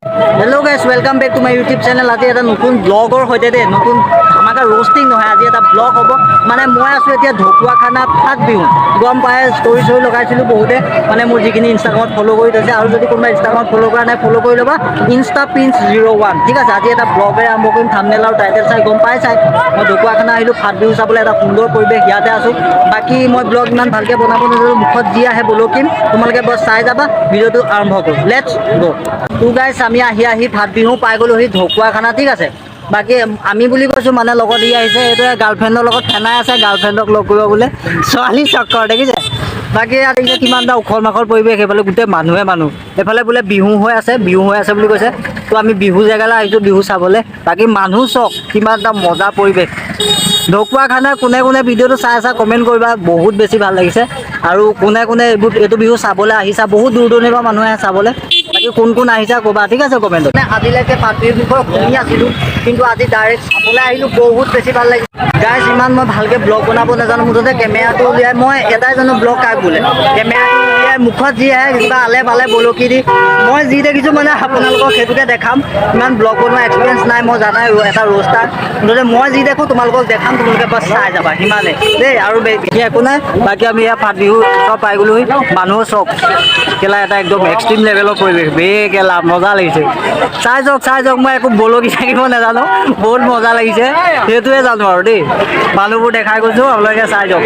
Hello guys, welcome back to my YouTube channel. আজি এটা নতুন ব্লগৰ সৈতে দেই, নতুন ধামাকা ৰ'ষ্টিং নহয়, আজি এটা ব্লগ হ'ব। মানে মই আছোঁ এতিয়া ঢকুৱাখানা ফাট বিহু। গম পাই ষ্টৰি চৰি লগাইছিলোঁ বহুতে, মানে মোৰ যিখিনি ইনষ্টাগ্ৰামত ফ'ল' কৰি থৈছে। আৰু যদি কোনোবাই ইনষ্টাগ্ৰামত ফ'ল' কৰা নাই, ফ'ল' কৰি ল'বা, ইনষ্টা প্ৰিন্স 01। ঠিক আছে, আজি এটা ব্লগেৰে আৰম্ভ কৰিম। থামনেল আৰু টাইটেল চাই গম পাই চাই মই ঢকুৱাখানা আহিলোঁ ফাট বিহু চাবলৈ। এটা সুন্দৰ পৰিৱেশ, ইয়াতে আছোঁ। বাকী মই ব্লগ ইমান ভালকৈ বনাব নাজানো, মুখত যি আহে বলকিম, তোমালোকে বছ চাই যাবা। ভিডিঅ'টো আৰম্ভ কৰোঁ, let's go. তো গাইছ, আমি আহি আহি ফাট বিহু পাই গ'লোহি ঢকুৱাখানা। ঠিক আছে, বাকী আমি বুলি কৈছোঁ মানে লগত ই আহিছে, এইটোৱে গাৰ্লফ্ৰেণ্ডৰ লগত ফেনাই আছে, গাৰ্লফ্ৰেণ্ডক লগ কৰিব বোলে। ছোৱালী চক্কৰ দেখিছে। বাকী ইয়াত দেখিছে কিমান এটা উখল মাখল পৰিৱেশ। সেইফালে গোটেই মানুহে মানুহ, এইফালে বোলে বিহু হৈ আছে, বিহু হৈ আছে বুলি কৈছে। তো আমি বিহু জেগালৈ আহিছোঁ বিহু চাবলৈ। বাকী মানুহ চাওক, কিমান এটা মজা পৰিৱেশ ঢকুৱাখানা। কোনে কোনে ভিডিঅ'টো চাই আছা, কমেণ্ট কৰিবা। বহুত বেছি ভাল লাগিছে। আৰু কোনে কোনে এইবোৰ এইটো বিহু চাবলৈ আহিছা, বহুত দূৰ দূৰণিৰ পৰা মানুহ আহে চাবলৈ। বাকী কোন কোন আহিছা ক'বা, ঠিক আছে, কমেণ্টত। মানে আজিলৈকে ফাট বিহুৰ বিষয়ে শুনি আছিলোঁ, কিন্তু আজি ডাইৰেক্ট চাবলৈ আহিলোঁ, বহুত বেছি ভাল লাগিছে। গাইজ, ইমান মই ভালকৈ ব্লগ বনাব নাজানো। মুঠতে কেমেৰাটো উলিয়াই মই এটাই জানো, ব্লগ কাক বোলে। কেমেৰাটো উলিয়াই মুখত যি আহে কিবা আলে পালে বলকি দি মই যি দেখিছোঁ মানে আপোনালোকক সেইটোকে দেখাম। ইমান ব্লগ বনোৱা এক্সপিৰিয়েঞ্চ নাই, মই জানাই এটা ৰ'ষ্টাৰ। মুঠতে মই যি দেখোঁ তোমালোকক দেখাম, তোমালোকে বাছ চাই যাবা, সিমানে দেই, আৰু বেছি একো নাই। বাকী আমি ইয়াত ফাট বিহু চব পাই গ'লোহি। মানুহ চব কেলা, এটা একদম এক্সট্ৰিম লেভেলৰ পৰিৱেশ বে কেলা, মজা লাগিছে। চাই যাওক, চাই যাওক। মই একো বলকি থাকিব নাজানো, বহুত মজা লাগিছে, সেইটোৱে জানো আৰু দেই। মানুহবোৰ দেখাই গৈছোঁ, আপোনালোকে চাই যাওক।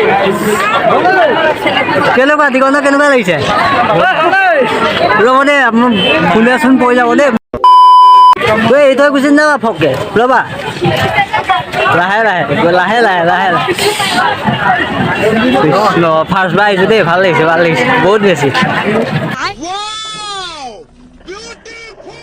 কেনেকুৱা দিগন্ত, কেনেকুৱা লাগিছে? ৰ'ব দেই, আপোনাৰ ফুলেচোন পৰি যাব দেই। ঐ, এই তই গুচি নাযাবা ফককে, ৰ'বা। লাহে লাহে, লাহে লাহে, লাহে লাহে। কৃষ্ণ, ফাৰ্ষ্ট বাৰ আহিছোঁ দেই, ভাল লাগিছে, ভাল লাগিছে বহুত বেছি। Wow! Beautiful!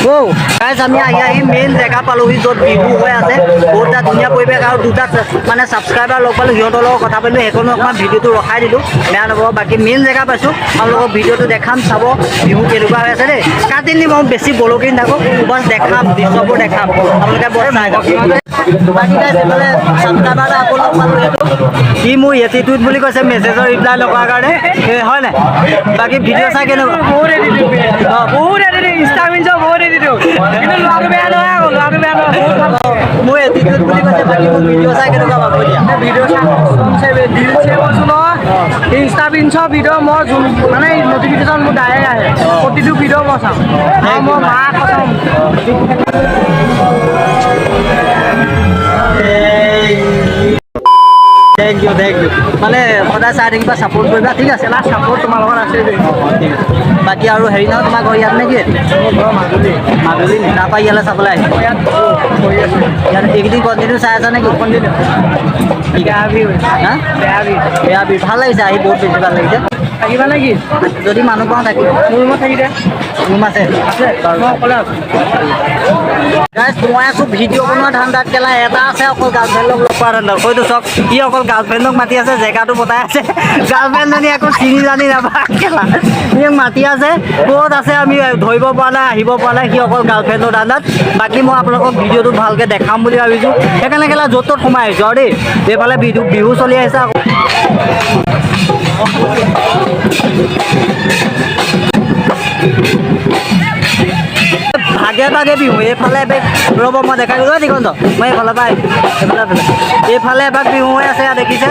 অ' গাইজ, আমি আহি আহি মেইন জেগা পালোহি য'ত বিহু হৈ আছে। বহুত এটা ধুনীয়া পৰিৱেশ। আৰু দুটা মানে ছাবস্ক্ৰাইবাৰ লগ পালোঁ, সিহঁতৰ লগত কথা পাতিলোঁ, সেইকণো অকণমান ভিডিঅ'টো ৰখাই দিলোঁ, বেয়া নাপাব। বাকী মেইন জেগা পাইছোঁ, আপোনালোকক ভিডিঅ'টো দেখাম, চাব বিহু কেনেকুৱা হৈ আছে দেই। কাটি নিম, মই বেছি বলকি নাথাকোঁ, বছ দেখাম, দৃশ্যবোৰ দেখাম, আপোনালোকে বছ চাই যাওক। বাকী গাইজ, এইফালে ছাবস্ক্ৰাইবাৰ এটা আকৌ লগ পালোঁ, সেইটো সি মোৰ এটিটিউড বুলি কৈছে মেছেজৰ ৰিপ্লাই নকৰাৰ কাৰণে। এই হয় নাই? বাকী ভিডিঅ' চাই কেনেকুৱা? বহুত এটিটিউড, বহুত এটিটিউড, ইনষ্টা মিনছ বহুত এটিটিউড। কিন্তু ল'ৰাটো বেয়া নহয় আকৌ, ল'ৰাটো বেয়া নহয়, বহুত ভাল। মোৰ এটিটিউড বুলি কৈছে। বাকী মোৰ ভিডিঅ' চাই কেনেকুৱা পাব দিয়া? ভিডিঅ' চাই ৰিল শ্বেয়াৰ কৰিছোঁ নহয়। ইনষ্টা পিনছৰ ভিডিঅ' মই যোন মানে নটিফিকেশ্যন মোৰ ডাইৰেক্ট আহে, প্ৰতিটো ভিডিঅ' মই চাওঁ আৰু মই মা কচম। Thank U, thank U. মানে সদায় চাই থাকিবা, ছাপোৰ্ট কৰিবা, ঠিক আছে? ছাপোৰ্ট তোমাৰ লগত আছে দেই। ঠিক আছে। বাকী আৰু হেৰি নহয়, তোমাৰ ঘৰ ইয়াত নেকি? মোৰ ঘৰ মাজুলী। মাজুলী নি? তাৰপৰা ইয়ালৈ চাবলৈ আহিছে? মই ইয়াত কৰি আছোঁ। ইয়াত এইকেইদিন কণ্টিনিউ চাই আছা নেকি? কণ্টিনিউ। বেয়া ভিউ। হা। বেয়া ভিউ। বেয়া ভিউ। ভাল লাগিছে আহি, বহুত বেছি ভাল লাগিছে। থাকিবা নেকি? যদি মানুহ পাওঁ থাকিম। মোৰ ৰুমত থাকি দে। ৰুম আছে? আছে, মই অকলে আছোঁ। গাইজ, মই আছোঁ ভিডিঅ' বনোৱা ধান্দাত, কেলা এটা আছে অকল গাৰ্লফ্ৰেণ্ডক লগ পোৱা ধান্দাত। হয়তো চাওক, সি অকল গাৰ্লফ্ৰেণ্ডক মাতি আছে, জেগাটো বতাই আছে। গাৰ্লফ্ৰেণ্ডজনী একো চিনি জানি নাপায় কেলা, সি মাতি আছে, ক'ত আছে আমি ধৰিব পৰা নাই, আহিব পৰা নাই। সি অকল গাৰ্লফ্ৰেণ্ডৰ ধান্দাত। বাকী মই আপোনালোকক ভিডিঅ'টো ভালকৈ দেখাম বুলি ভাবিছোঁ, সেইকাৰণে কেলা য'ত ত'ত সোমাই আহিছোঁ আৰু দেই। এইফালে বিহু বিহু চলি আহিছে আকৌ। ভাগে ভাগে বিহু। এইফালে এভাগ, ৰ'ব মই দেখাই দিওঁ। দিগন্ত, মই এইফালৰ পৰা আহিছোঁ। এইফালে এইফালে এইফালে এভাগ বিহু হৈ আছে, ইয়াত দেখিছে।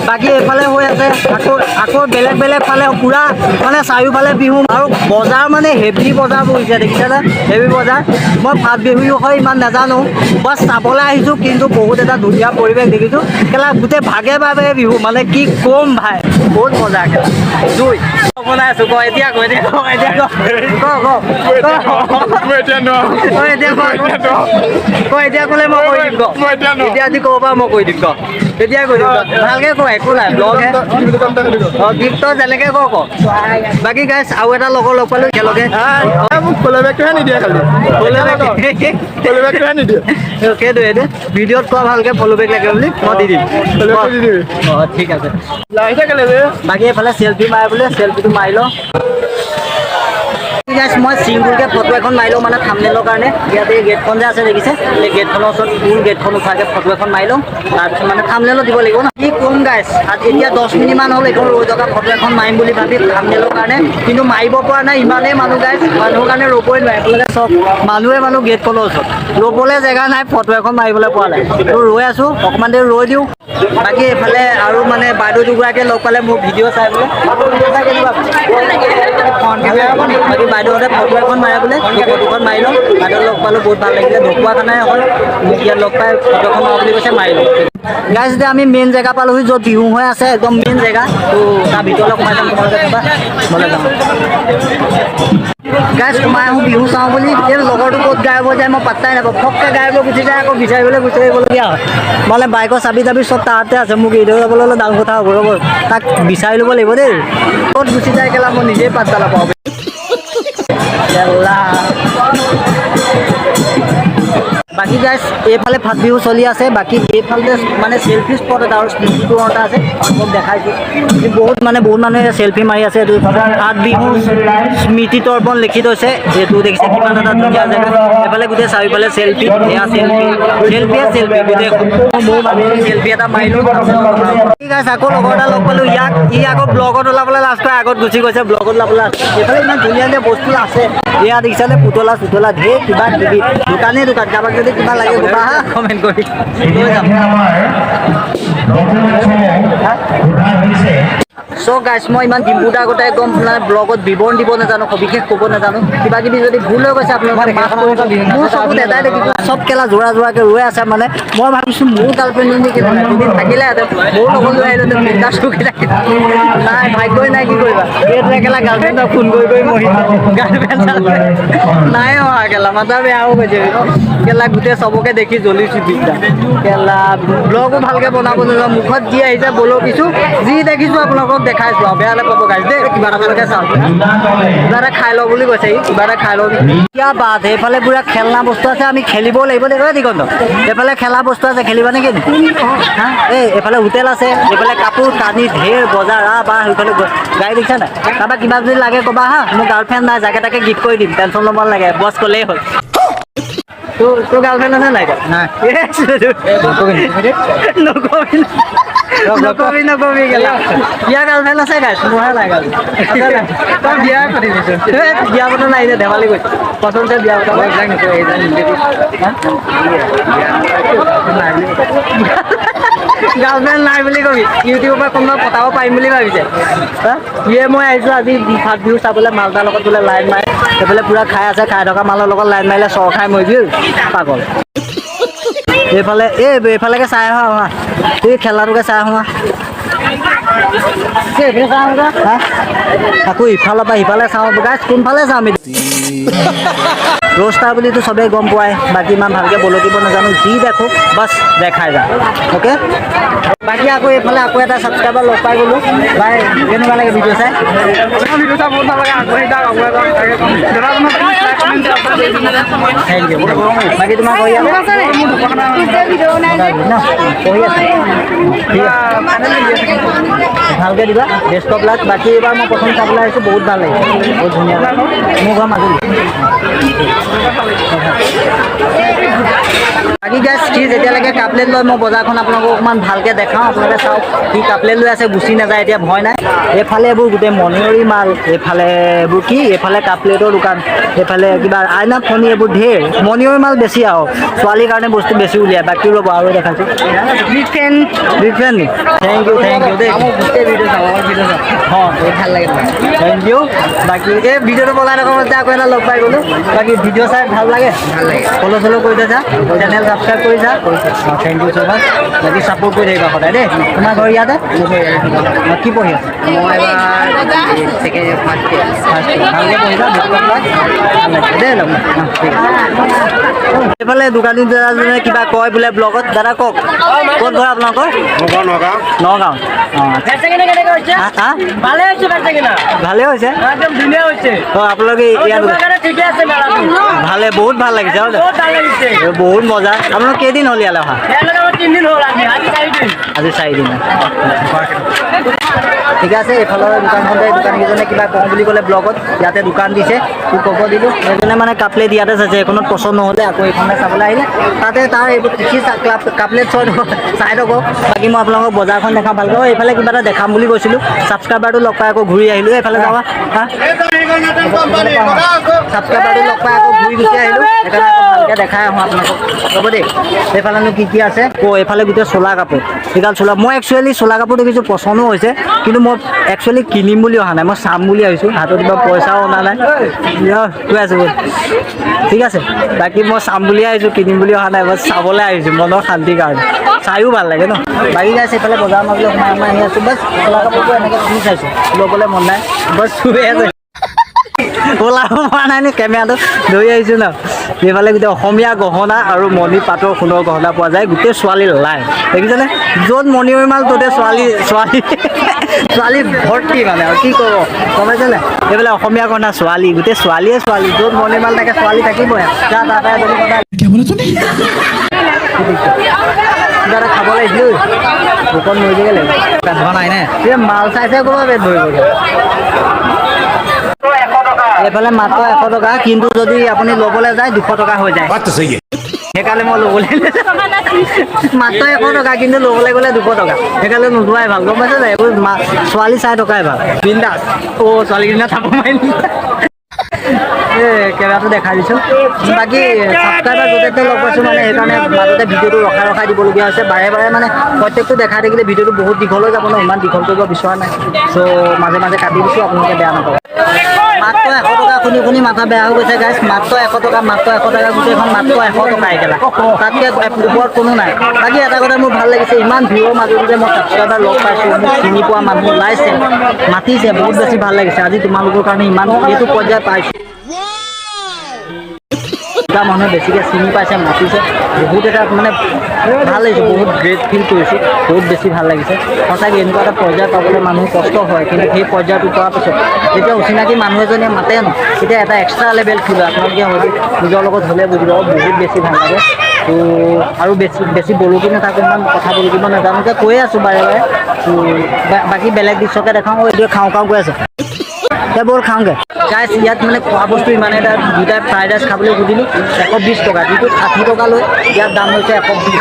বাকী এইফালে হৈ আছে, আকৌ আকৌ বেলেগ বেলেগ ফালে পূৰা মানে চাৰিওফালে বিহু। আৰু বজাৰ মানে হেভি বজাৰ বহিছে, দেখিছেনে? হেভি বজাৰ। মই ফাট বিহুৰ বিষয়ে ইমান নাজানো, বাছ চাবলৈ আহিছোঁ। কিন্তু বহুত এটা ধুনীয়া পৰিৱেশ দেখিছোঁ কেলা, গোটেই ভাগে ভাগে বিহু, মানে কি ক'ম ভাই, বহুত মজা কেলা। জুই বনাই আছোঁ। ক এতিয়া, ক এতিয়া, ক এতিয়া, ক ক ক। মই এতিয়া নোৱাৰো। ক এতিয়া, ক ক এতিয়া। ক'লে মই কৈ দিম, ক। মই এতিয়া নোৱাৰো। এতিয়া আজি ক'ব পাৰ, মই কৈ দিম, ক এতিয়া, কৈ দিম ক। ভালকে ক, একো নাই, ব্লগহে। অঁ, গিফ্টৰ যেনেকে ক ক। বাকী গাইছ, আৰু এটা লগৰ লগ পালোঁ একেলগে। মোক ফ'ল' বেকটোহে নিদিয়ে খালি। ফ'ল' বেকটোহে নিদিয়ে। সেইটোৱে, এইটো ভিডিঅ'ত কোৱা ভালকে, ফ'ল' বেক লাগে বুলি, মই দি দিম। ফ'ল' বেকটো দি দিবি। অঁ, ঠিক আছে। আহিছে কেলে বে? বাকী এইফালে চেল্ফি মাৰে বোলে, চেল্ফিটো মাৰি লওঁ। গাইছ, মই চিংগুলকৈ ফটো এখন মাৰি লওঁ, মানে থামনেলৰ কাৰণে। ইয়াতে এই গেটখন যে আছে দেখিছে, এই গেটখনৰ ওচৰত ফুল গেটখন উঠাকৈ ফটো এখন মাৰি লওঁ। তাৰপিছত মানে থামনেলো দিব লাগিব ন। কি ক'ম গাইছ, আজি এতিয়া 10 মিনিটমান হ'ল এইখন ৰৈ থকা, ফটো এখন মাৰিম বুলি ভাবি থামনেলৰ কাৰণে, কিন্তু মাৰিব পৰা নাই। ইমানেই মানুহ গাইছ, মানুহৰ কাৰণে ৰ'বই নোৱাৰে। আপোনালোকে চব মানুহে মানুহ, গেটখনৰ ওচৰত ৰ'বলৈ জেগা নাই, ফটো এখন মাৰিবলৈ পৰা নাই। তো ৰৈ আছোঁ, অকণমান দেৰি ৰৈ দিওঁ। বাকী এইফালে আৰু মানে বাইদেউ দুগৰাকীয়ে লগ পালে মোৰ ভিডিঅ' চাই বোলে। ভিডিঅ' চাই কেনেকুৱা? বাকী বাইদেউহঁতে ফটো এখন মাৰে বোলে, সেই ফটোখন মাৰি লওঁ। বাইদেউ লগ পালোঁ, বহুত ভাল লাগিলে। ঢকুৱাখানাই হয়, মোক ইয়াত লগ পাই ফটো এখন মাৰো বুলি কৈছে, মাৰি লওঁ। গাইজ, এতিয়া আমি মেইন জেগা পালোহি, য'ত বিহু হৈ আছে, একদম মেইন জেগা। তো তাৰ ভিতৰলৈ সোমাই যাম, তোমালোকে কিবা বলে যাওঁ। গাইজ, সোমাই আহোঁ বিহু চাওঁ বুলি। এই লগৰটো ক'ত গায়ব হৈ যায় মই পাত্তাই নাপাওঁ। ফটকৈ গায়ব হৈ গুচি যায়, আকৌ বিচাৰিবলৈ গুচি আহিবলগীয়া হয়। মানে বাইকৰ চাবি তাবি চব তাতে আছে, মোক এৰি থৈ যাবলৈ হ'লে ডাঙৰ কথা হ'ব। ৰ'ব, তাক বিচাৰি ল'ব লাগিব দেই। ক'ত গুচি যায় কেলা, মই নিজেই পাত্তা নাপাওঁ কেলা। বাকী গাইজ, এইফালে ফাট বিহু চলি আছে। বাকী এইফালে মানে চেলফি স্পট এটা আৰু স্মৃতি তোৰণ এটা আছে, মোক দেখাইছোঁ। বহুত মানে বহুত মানুহে চেলফি মাৰি আছে। এইটো ফাট বিহু স্মৃতি তৰ্পণ লিখি থৈছে। এইটো দেখিছে, কিমান এটা ধুনীয়া জেগা। এইফালে গোটেই চাৰিওফালে চেলফি, এয়া চেলফি, চেলফিয়ে চেলফি গোটেইখন। ময়ো ভাবিছোঁ চেলফি এটা মাৰিলোঁ। ঠিক আছে, আকৌ লগৰ এটা লগ পালোঁ। ইয়াক ই আকৌ ব্লগত ওলাবলৈ লাজ পাই আগত গুচি গৈছে। ব্লগত ওলাবলৈ লাজ। এইফালে ইমান ধুনীয়া ধুনীয়া বস্তু আছে। এয়া দেখিছানে, পুতলা চুতলা ঢেৰ কিবা কিবি, দোকানেই দোকান। কাৰোবাক যদি কিবা লাগে ক'বা হা, কমেণ্ট কৰি লৈ যাম। আমাৰ সোধা হৈছে। চ' গাইছ, মই ইমান ডিম্পুদাৰ আগতে একদম মানে ব্লগত বিৱৰণ দিব নাজানো, সবিশেষ ক'ব নাজানো। কিবা কিবি যদি ভুল হৈ গৈছে আপোনালোকে মাফ কৰিব। মোৰ চকুত এটাই দেখিছোঁ, চব কেলা যোৰা যোৰাকৈ ৰৈ আছে। মানে মই ভাবিছোঁ মোৰ গাৰ্লফ্ৰেণ্ড নেকি, দুদিন থাকিলেহেঁতেন, ময়ো লগত লৈ আহিলোহেঁতেন, বিন্দাছ ৰখি থাকিল। নাই, ভাগ্যই নাই, কি কৰিবা। এইটোৱে কেলা গাৰ্লফ্ৰেণ্ডক ফোন কৰি কৰি মৰিছে। গাৰ্লফ্ৰেণ্ড নাই অহা কেলা, মাথা বেয়া হৈ গৈছে কেলা। গোটেই চবকে দেখি জ্বলিছোঁ বিদ্যা কেলা। ব্লগো ভালকৈ বনাব নাজানো, মুখত যি আহিছে বলো কিছু যি দেখিছোঁ আপোনালোকক দেখাইছোঁ আৰু। বেয়া নাপাব গাইজ দেই। কিবা এটা ভালকৈ চাওঁ, কিবা এটা খাই লওঁ বুলি কৈছে ই, কিবা এটা খাই লওঁ। কিয়া বাত, সেইফালে পুৰা খেলনা বস্তু আছে, আমি খেলিবও লাগিব দেই। দিগন্ত, এইফালে খেলা বস্তু আছে, খেলিবা নেকি? হা, এই এইফালে হোটেল আছে, এইফালে কাপোৰ কানি ঢেৰ বজাৰ। বা সেইফালে গাড়ী দেখিছা নাই? কাৰোবাক কিবা যদি লাগে ক'বা হা। মোৰ গাৰ্লফ্ৰেণ্ড নাই, যাকে তাকে গিফ্ট কৰি দিম, টেনশ্যন ল'ব নালাগে, বছ ক'লেই হ'ল। তোৰ গাৰ্লফ্ৰেণ্ড আছে নাই? নাই। নকবি নকবি নকবি কেলা। ইয়াৰ গাৰ্লফ্ৰেণ্ড আছে গাইছ, মোৰহে নাই গাৰ্লফ্ৰেণ্ড। তই বিয়া পাতি দিছ? বিয়া পতা নাই, এনে ধেমালি কৈছো। প্ৰথম চাই বিয়া পতা। এইবিলাক নকয়, এইবিলাক নিজে। নাই বুলি। গাৰ্লফ্ৰেণ্ড নাই বুলি কবি, ইউটিউবৰ পৰা কোনোবা পতাব পাৰিম বুলি ভাবিছে। হা, ইয়ে মই আহিছোঁ আজি ফাট বিহু চাবলৈ, মালটাৰ লগত বোলে লাইন মাৰে। সেইফালে পূৰা খাই আছে, খাই থকা মালৰ লগত লাইন মাৰিলে চৰ খাই মৰিবি পাগল। এইফালে এই এইফালেকে চাই আহা, আহা, এই খেলাটোকে চাই আহোঁ। এইফালে চাই আহোঁ। হা, আকৌ ইফালৰ পৰা সিফালে চাওঁ। গাইছ, কোনফালে চাওঁ আমি? ৰ'ষ্টাৰ বুলিতো চবেই গম পোৱাই। বাকী ইমান ভালকৈ বলকিব নাজানো, যি দেখোঁ বাছ দেখাই যাম। অ'কে, বাকী আকৌ এইফালে আকৌ এটা ছাবস্ক্ৰাইবাৰ লগ পাই গ'লোঁ। বাই, কেনেকুৱা লাগে ভিডিঅ' চাই? ভিডিঅ' চাই বহুত ভাল লাগে। আগবাঢ়ি যাওক, আগুৱাই যাওক, তাকে ক'ম। দাদা, তোমাৰ লাইক, কমেণ্ট। Thank U. বাকী তোমাৰ ঘৰ ইয়াতে ন? পঢ়ি আছে? ঠিক আছে, ভালকৈ দিবা, বেষ্ট অফ লাক। বাকী এইবাৰ মই প্ৰথম চাবলৈ আহিছোঁ, বহুত ভাল লাগিছে, বহুত ধুনীয়া। মোৰ ঘৰ মাজুলী। বাকী গাইছ, সি যেতিয়ালৈকে কাপলেট লয়, মই বজাৰখন আপোনালোকক অকণমান ভালকৈ দেখাওঁ। আপোনালোকে চাওক, সি কাপলেট লৈ আছে, গুচি নাযায় এতিয়া, ভয় নাই। এইফালে এইবোৰ গোটেই মণিয়ৰি মাল, এইফালে এইবোৰ কি, এইফালে কাপলেটৰ দোকান, এইফালে কিবা আইনা ফণি, এইবোৰ ঢেৰ মণিয়ৰি মাল বেছি আৰু ছোৱালীৰ কাৰণে বস্তু বেছি উলিয়াই। বাকী ৰ'ব, আৰু দেখাইছোঁ। Big fan. বিগ ফেন নি? Thank U, thank U দেই। গোটেই ভিডিঅ' চাওঁ, অকল ভিডিঅ' চাওঁ। অঁ। বহুত ভাল লাগে তোমাক। Thank U. বাকী এই ভিডিঅ'টো বনাই থকা আকৌ এটা লগ পাই গ'লোঁ। বাকী ভিডিঅ' চাই ভাল লাগে? ভাল লাগে। ফ'ল' চল' কৰি থৈছা, চেনেল ছাবস্ক্ৰাইব কৰিছা? Thank you so মাছ। বাকী ছাপোৰ্ট কৰি থাকিবা সদায় দেই। তোমাৰ ঘৰ ইয়াতে? মোৰ ঘৰ ইয়াতে। অঁ, কি পঢ়ি আছা? মই এবাৰ second year, first year. First year. ভালকৈ পঢ়িবা, বেষ্ট অফ লাক দেই। লগ ঠিক আছে। এইফালে দোকানী দাদাজনে কিবা কয় বোলে ব্লগত। দাদা, কওক, ক'ত ঘৰ আপোনালোকৰ? মোৰ নগাঁও। নগাঁও, অঁ। বেচা কিনা কেনেকুৱা হৈছে? হা হা? ভালে হৈছে বেচা কিনা। ভালেই হৈছে। একদম ধুনীয়া হৈছে। অঁ, আপোনালোকে ইয়াত কাৰণে ঠিকে আছে মেলাটো। ভালে, বহুত ভাল লাগিছে, হয়। বহুত ভাল লাগিছে। বহুত মজা। আপোনালোক কেইদিন হ'ল ইয়ালৈ অহা? ইয়ালৈকে আমাৰ 3 দিন হ'ল, আজি 4 দিন। আজি 4 দিন। ঠিক আছে। এইফালৰ দোকানখনতে দোকানীকেইজনে কিবা কওঁ বুলি ক'লে ব্লগত ইয়াতে দোকান দিছে, তোক ক'ব দিলোঁ। সেইজনে মানে কাপলেট ইয়াতে চাইছে, এইখনত পচন্দ নহ'লে আকৌ এইখনে চাবলৈ আহিলে। তাতে তাৰ এইবোৰ কৃষি কাপলেট চাই থাকক। বাকী মই আপোনালোকক বজাৰখন দেখাম ভালকৈ। এইফালে কিবা এটা দেখাম বুলি কৈছিলোঁ, ছাবস্ক্ৰাইবাৰটো লগ পাই আকৌ ঘূৰি আহিলোঁ। এইফালে যাবা, হা, ছাবস্ক্ৰাইবাৰটো লগ পাই আকৌ ঘূৰি গুচি আহিলোঁ, সেইকাৰণে আকৌ ভালকৈ দেখাই আহোঁ আপোনালোকক। হ'ব দেই। এইফালেনো কি কি আছে? অ' এইফালে গোটেই চোলা কাপোৰ, সেইকাৰণে চোলা মই একচুৱেলি চোলা কাপোৰ দেখিছোঁ, পচন্দো হৈছে, কিন্তু মই একচুৱেলি কিনিম বুলি অহা নাই, মই চাম বুলি আহিছোঁ। হাতত কিবা পইচাও অনা নাই, কৈ আছোঁ। ঠিক আছে, বাকী মই চাম বুলি আহিছোঁ, কিনিম বুলি অহা নাই, মই চাবলৈ আহিছোঁ মনৰ শান্তিৰ কাৰণে, চায়ো ভাল লাগে ন। বাকী গাইছ এইফালে বজাৰৰ মাজলৈ সোমাই সোমাই আহি আছোঁ। বাছ চোলা কাপোৰবোৰ এনেকৈ পিন্ধি চাইছোঁ, ল'বলৈ মন নাই, বাছ চুই আছে, ওলাব পৰা নাই নি, কেমেৰাটো ধৰি আহিছোঁ ন। এইফালে গোটেই অসমীয়া গহনা আৰু মণি পাটৰ সোণৰ গহনা পোৱা যায়, গোটেই ছোৱালী লাইন দেখিছেনে? য'ত মণি মাল ত'তে ছোৱালী ছোৱালী ছোৱালী ভৰ্তি, মানে আৰু কি ক'ব, গম পাইছেনে? এইফালে অসমীয়া গহনা ছোৱালী, গোটেই ছোৱালীয়ে ছোৱালী, য'ত মণি মাল থাকে ছোৱালী থাকিবই। যা তাৰ পৰা এজনী কথা কিবা এটা খাব লাগিছিল, ভোকত মৰি যাব লাগিব। পেট ভৰা নাই নে? এই মাল চাইছে ক'ৰবাত পেট ভৰিবগৈ। এইফালে মাত্ৰ 100 টকা, কিন্তু যদি আপুনি ল'বলৈ যায় 200 টকা হৈ যায়। সেইকাৰণে মই ল'বলৈ মাত্ৰ 100 টকা, কিন্তু ল'বলৈ গ'লে 200 টকা, সেইকাৰণে নোযোৱাই ভাল, গম পাইছে নাই? এইবোৰ ছোৱালী চাই থকাই ভাল, বিন্দাছ। অ' ছোৱালীকেইদিনা থাপৰ মাৰি এই কেমেৰাটো দেখাই দিছোঁ। বাকী ছাবস্ক্ৰাইবাৰ য'তে ত'তে লগ পাইছোঁ, মানে সেইকাৰণে মাজতে ভিডিঅ'টো ৰখাই ৰখাই দিবলগীয়া হৈছে বাৰে বাৰে, মানে প্ৰত্যেকটো দেখাই থাকিলে ভিডিঅ'টো বহুত দীঘল হৈ যাব ন, ইমান দীঘল কৰিব বিচৰা নাই, চ' মাজে মাজে কাটি দিছোঁ, আপোনালোকে বেয়া নাপাব। মাত্ৰ 100 টকা শুনি শুনি মাথা বেয়া হৈ গৈছে গাইছ। মাত্ৰ 100 টকা, মাত্ৰ 100 টকা, গোটেইখন মাত্ৰ 100 টকা একেলা, তাতকৈ ওপৰত কোনো নাই। বাকী এটা কথা মোৰ ভাল লাগিছে, ইমান ভিৰৰ মাজত যে মই ছাবস্ক্ৰাইবাৰ লগ পাইছোঁ, মোক চিনি পোৱা মানুহ ওলাইছে, মাতিছে, বহুত বেছি ভাল লাগিছে। আজি তোমালোকৰ কাৰণে ইমান এইটো পৰ্যায় পাইছোঁ, দুটা মানুহে বেছিকৈ চিনি পাইছে, মাতিছে, বহুত এটা মানে ভাল লাগিছে, বহুত গ্ৰেট ফিল কৰিছোঁ, বহুত বেছি ভাল লাগিছে সঁচাকৈ। এনেকুৱা এটা পৰ্যায় পাবলৈ মানুহ কষ্ট হয়, কিন্তু সেই পৰ্যায়টো পোৱাৰ পিছত যেতিয়া অচিনাকি মানুহ এজনীয়ে মাতে ন, তেতিয়া এটা এক্সট্ৰা লেভেল ফিল হয়। আপোনালোকে হয়তো নিজৰ লগত হ'লে বুজিব, বহুত বেছি ভাল লাগে। তো আৰু বেছি বেছি বলকি নাথাকোঁ, ইমান কথা বলকিব নাজানো যে, কৈয়ে আছোঁ বাৰে বাৰে। তো বাকী বেলেগ দৃশ্যকে দেখাওঁ। এইটোৱে খাওঁ খাওঁ কৈ আছে, এতিয়া ব'ল খাওঁগৈ। গাইছ ইয়াত মানে খোৱা বস্তু ইমানে এটা, দুটাই ফ্ৰাইড ৰাইচ খাবলৈ সুধিলোঁ 120 টকা, যিটো 60 টকা লৈ ইয়াত দাম হৈছে 120।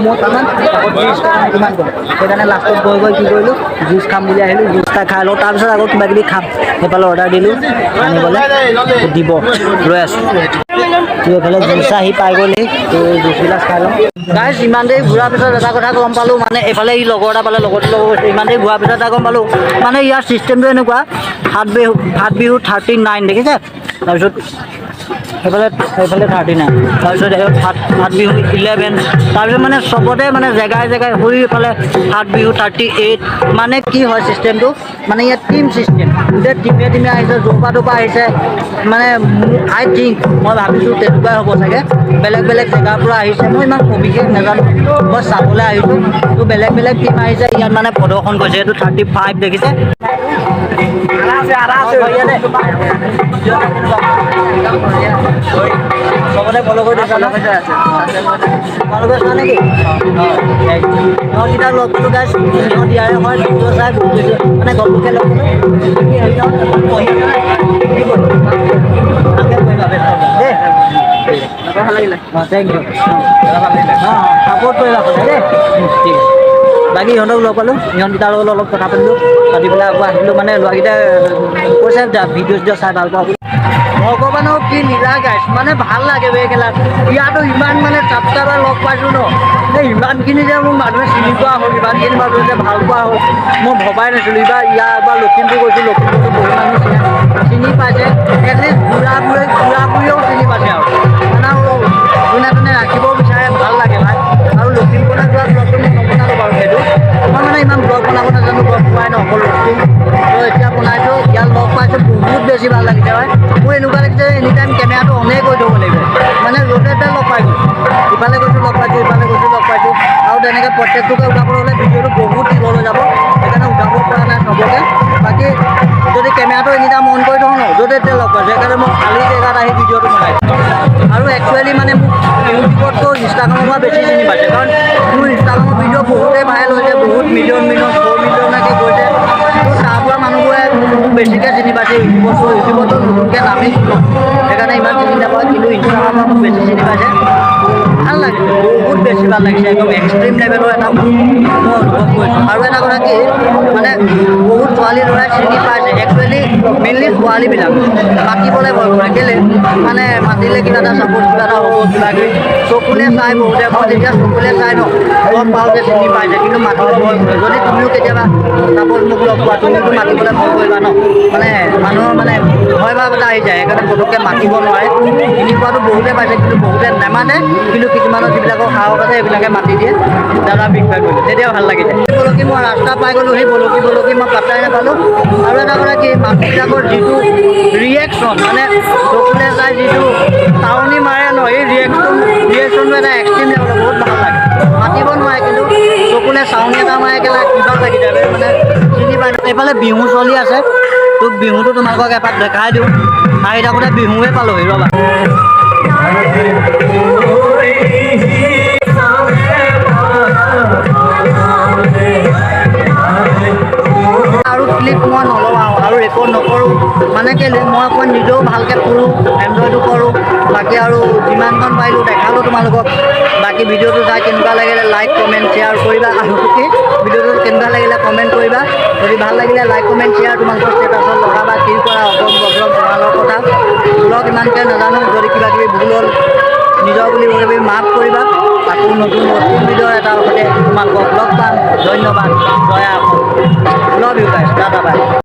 ম'ম' কিমান 130 টকা কিমান ক'লে, সেইকাৰণে লাষ্টত গৈ গৈ কি কৰিলোঁ, জুচ খাম বুলি আহিলোঁ, জুচ এটা খাই লওঁ, তাৰপিছত আকৌ কিবা কিবি খাম। সেইফালে অৰ্ডাৰ দিলোঁ আনিবলৈ, দিব ৰৈ আছোঁ। তো এইফালে জুচ আহি পাই গ'লহি, তো জুচবিলাক খাই লওঁ। গাইছ ইমান দেৰি ঘূৰাৰ পিছত এটা কথা গম পালোঁ, মানে এইফালে ই লগৰ এটা পালে, লগৰটোৰ লগত গৈছোঁ, ইমান দেৰি ঘূৰাৰ পিছত এটা গম পালোঁ, মানে ইয়াৰ চিষ্টেমটো এনেকুৱা, ফাট বিহু 39 দেখিছে, তাৰপিছত সেইফালে 39, তাৰপিছত ফাট বিহু 11, তাৰপিছত মানে চবতে মানে জেগাই জেগাই হৈ এইফালে ফাট বিহু 38। মানে কি হয় চিষ্টেমটো, মানে ইয়াত টিম চিষ্টেম, গোটেই টিমে টিমে আহিছে, য'ৰ পৰা আহিছে, মানে আই থিংক মই ভাবিছোঁ তেনেকুৱাই হ'ব চাগে, বেলেগ বেলেগ জেগাৰ পৰা আহিছে, মই ইমান সবিশেষ নাজানো, মই চাবলৈ আহিছোঁ। তো বেলেগ বেলেগ টিম আহিছে ইয়াত, মানে প্ৰদৰ্শন কৰিছে। এইটো 35 দেখিছে। চবতে ফ'ল' কৰি দিছা ন? তোমালোকে চোৱা নেকি? সিহঁতকেইটাক লগ পালোঁ গাইছ, সিহঁত ইয়াৰে হয়, ভিডিঅ' চাই বহুত বেছি মানে গপকে লগ পালোঁ। বাকী হেৰি নহয়, পঢ়ি আছা নে? কি পঢ়ি? ভালকে পঢ়িবা, বেষ্ট অফ লাক দেই। ভাল লাগিলে। অঁ, thank U. অঁ, ছাপোৰ্ট কৰিবা সদায় দেই। ঠিক আছে। বাকী ইহঁতক লগ পালোঁ, ইহঁতকেইটাৰ লগত অলপ কথা পাতিলোঁ, পাতি পেলাই আকৌ আহিলোঁ। মানে ল'ৰাকেইটাই কৈছে ভিডিঅ' চিডিঅ' চাই ভাল পাওঁ বুলি। ভগৱানৰ কি লীলা গাইছ, মানে ভাল লাগে বে কেলা। ইয়াতো ইমান মানে ছাবস্ক্ৰাইবাৰ লগ পাইছোঁ ন, এই ইমানখিনি যে মোক মানুহে চিনি পোৱা হ'ল, ইমানখিনি মানুহে যে ভাল পোৱা হ'ল, মই ভবাই নাছিলোঁ। এইবাৰ ইয়াৰ এবাৰ লখিমপুৰ গৈছোঁ, লখিমপুৰতো বহুত মানুহ চিনি পাইছে, এটলিষ্ট বুঢ়া বুঢ়ীয়েও চিনি পাইছে আৰু মানে আৰু যোনে তোনে ৰাখিব বিচাৰে, ভাল লাগে ভাই। আৰু লখিমপুৰলৈ যোৱা ব্লগটো মই নবনালোঁ বাৰু, সেইটো মই মানে ইমান ব্লগ বনাব নাজানো, গম পোৱাই ন অকল ৰ'ষ্টিং। তো এতিয়া বনাইছোঁ, ইয়াত লগ পাইছোঁ, বহুত বেছি ভাল লাগিছে ভাই। মোৰ এনেকুৱা লাগিছে এনি টাইম কেমেৰাটো অনেই কৰি থ'ব লাগিব, মানে য'তে ত'তে লগ পাই গৈছোঁ, ইফালে গৈছোঁ লগ পাইছোঁ, ইফালে গৈছোঁ লগ পাইছোঁ, আৰু তেনেকৈ প্ৰত্যেকটোকে উঠাবলৈ হ'লে ভিডিঅ'টো বহুত দীঘল হৈ যাব, সেইকাৰণে উঠাব পৰা নাই চবকে। বাকী যদি কেমেৰাটো এনি টাইম অন কৰি থওঁ ন, য'তে তেতিয়া লগ পাইছোঁ। সেইকাৰণে মই খালী জেগাত আহি ভিডিঅ'টো বনাইছোঁ। আৰু একচুৱেলি মানে মোক ইউটিউবতকৈ ইনষ্টাগ্ৰামৰ পৰা বেছি চিনি পাইছে, কাৰণ মোৰ ইনষ্টাগ্ৰামৰ ভিডিঅ' বহুতেই ভাইৰেল হৈছে, বহুত মিলিয়ন মিলিয়ন 4 মিলিয়নকৈ গৈছে। ত' তাৰ পৰা মানুহবোৰে মোক বেছিকৈ চিনি পাইছে ইউটিউবতো। ইউটিউবতো নতুনকৈ নামিছিলোঁ, সেইকাৰণে ইমান চিনি নাপায়, কিন্তু ইনষ্টাগ্ৰামৰ পৰা মোক বেছি চিনি পাইছে। ভাল লাগিছে, বহুত বেছি ভাল লাগিছে। একদম এক্সট্ৰিম লেভেলৰ এটা মই অনুভৱ কৰিছোঁ। আৰু এটা কথা কি, মানে বহুত ছোৱালী ল'ৰাই চিনি পাইছে। একচুৱেলি মেইনলি ছোৱালীবিলাক মাতিবলৈ ভয় কৰে। কেলৈ মানে মাতিলে কিবা এটা চাপ'জ কিবা এটা হ'ব, কিবা কিবি চকুলে চাই বহুতে। মই যেতিয়া চকুলে চাই ন, গম পাওঁ যে চিনি পাইছে, কিন্তু মাতিব ভয় কৰে। যদি তুমিও কেতিয়াবা চাপ'জ মোক লগ পোৱা, তুমিওতো মাতিবলৈ ভয় কৰিবা ন? মানে মানুহৰ মানে ভয় ভাৱ এটা আহি যায়, সেইকাৰণে পটককৈ মাতিব নোৱাৰে। চিনি পোৱাটো বহুতে পাইছে, কিন্তু বহুতে নেমাতে। কিন্তু কিছুমানৰ যিবিলাকৰ সাহস আছে, সেইবিলাকে মাতি দিয়ে, "দাদা, বিগ ফেন" বুলি। তেতিয়া ভাল লাগিছে। বলকি মই ৰাস্তা পাই গ'লোঁ। সেই বলকি বলকি মই পাত্তাই নাপালোঁ। আৰু এটা কথা কি, মানুহবিলাকৰ যিটো ৰিয়েকশ্যন, মানে চকুলে চাই যিটো চাৱনি মাৰে ন, এই ৰিয়েকশ্যনটো এটা এক্সট্ৰিম লেভেলৰ, বহুত ভাল লাগে। মাতিব নোৱাৰে, কিন্তু চকুলে চাৱনি এটা মাৰে, কেলা কিবা লাগি যায়, মানে চিনি পাই। এইফালে বিহু চলি আছে। তোক বিহুটো তোমালোকক এপাক দেখাই দিওঁ। আহি থাকোঁতে বিহুৱে পালোহি, ৰ'বা। আৰু ক্লিপ মই নলগাওঁ আৰু ৰেকৰ্ড নকৰোঁ। মানে কেলৈ, মই অকণ নিজেও ভালকৈ ফুৰোঁ, এনজয়টো কৰোঁ। বাকী আৰু যিমানকণ পাৰিলোঁ দেখালোঁ তোমালোকক। বাকী ভিডিঅ'টো চাই কেনেকুৱা লাগিলে লাইক, কমেণ্ট, শ্বেয়াৰ কৰিবা। আৰু কি, ভিডিঅ'টো কেনেকুৱা লাগিলে কমেণ্ট কৰিবা। যদি ভাল লাগিলে লাইক, কমেণ্ট, শ্বেয়াৰ, তোমালোকৰ ষ্টেটাছত লগাবা। কি কৰা অকণ প্ৰব্লেম তোমালোকৰ কথা। ব্লগ ইমানকৈ নাজানো, যদি কিবা কিবি ভুল হ'ল নিজৰ বুলি ভাবি মাফ কৰিবা। আকৌ নতুন নতুন ভিডিঅ' এটাৰ সৈতে তোমালোকক লগ পাম। ধন্যবাদ। জয় Assam. Love you guys. Tata, bye.